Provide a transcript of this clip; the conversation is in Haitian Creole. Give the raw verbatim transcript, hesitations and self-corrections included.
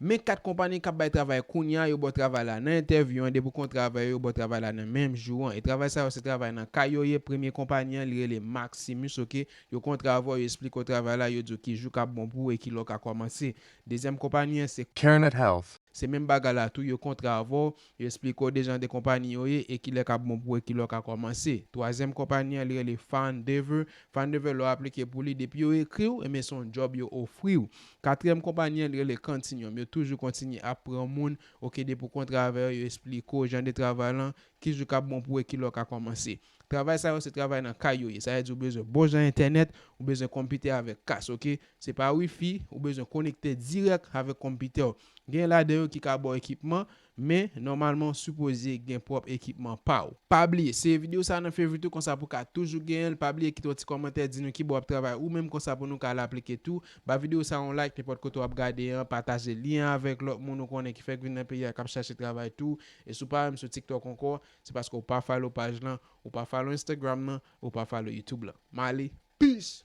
Men kat konpayi k ap bay travay kounye a, yo ba w travay la nan entèvyou an, depi w konn travay yo, yo ba w travay la nan menm jou an. E travay sa yo se travay nan kay yo ye. Premye konpayi an, li rele Maximus, oke? Yo kontre avè w, yo esplike w travay la, yo di w ki jou k ap bon pou ou e ki lè w ka kòmanse. Dezyèm konpayi an, se Carnet Health. Se menm bagay la tou, yo kontre avè w, yo esplike w de jan de konpayi yo ye e ki lè k ap bon pou ou e ki lè w ka kòmanse. Twazyèm konpayi an, li rele Fandever. Fandever, lè w aplike pou li, depi yo ekri w, enben se yon djòb yo ofri w. Katriyèm konpayi an, li rele Continuum. Yo toujou kontinye ap pran moun, oke, depi w kontre avè yo, yo esplike w jan de travay lan, ki jou k ap bon pou ou e ki lè w ka kòmanse. Travay sa yo se travay nan kay yo ye. Sa vle di ou bezwen bon jan entènèt, ou bezwen konpitè avèk kas, oke? Se pa wifi, ou bezwen konekte dirèk avèk konpitè w. Gen ladan yo ki ka ba w ekipman, men nòmalman w sipoze gen pwòp ekipman pa w. Pa bliye, seye videyo sa nan favorite ou, konsa pou w ka toujou genyen l. Pa bliye kite yon ti kòmantè, di nou ki bò w ap travay ou menm, konsa pou nou ka al aplike tou. Ba videyo sa yon like, nenpòt kote w ap gade an, pataje lyen an avèk lòt moun ou konnen ki fèk vin nan peyi a k ap chache travay tou. E si w pa wè m sou TikTok ankò, se paske w pa follow paj lan, ou pa follow Instagram nan, ou pa follow YouTube lan. M ale, peace!